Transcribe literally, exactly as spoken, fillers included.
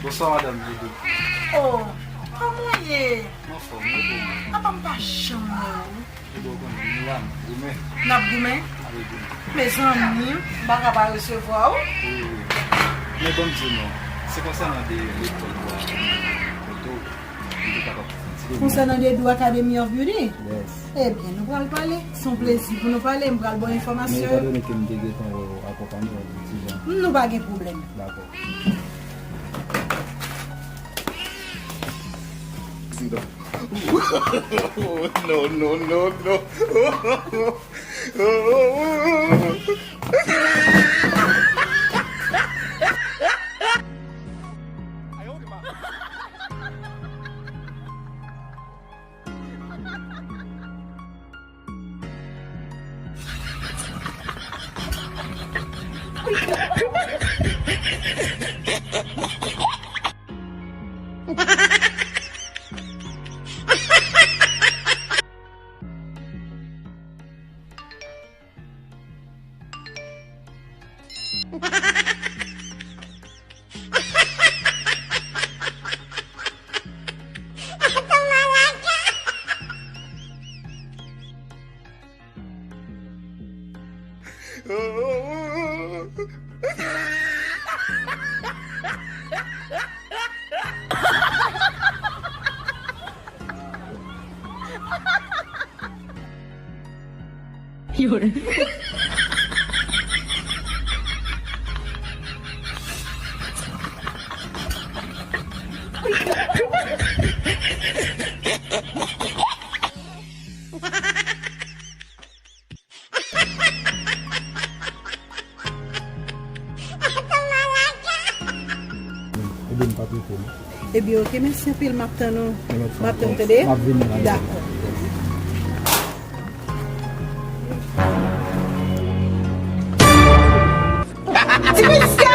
Bonswa, madanm Doudou. Oh, kòman w ye? M anfòm, mwen bon. Apa m pa janm wè w? Doudou, ou konnen, nou la, n ap goumen. N ap goumen? N ap goumen. Mezanmi, m pa ka pa resevwa w. Wi, wi. Men ban m di w non, se konsènan de lekòl ou a, kote w, m te kapab fè ti. Konsènan de Doudou Academy of Beauty? Yes. Ebyen, nou pral pale. Se yon plezi pou nou pale. M pral ba w enfòmasyon. Men etandone ke m te gentan wè w akonpanye w, yon ti jan. Nou pa gen pwoblèm. Dakò. No, no, no, no. Ebyen, m p ap rete non. Ebyen, oke, mèsi anpil, m ap tann ou. M ap tann ou, tande? M ap vini la. Dakò. Ti mesye!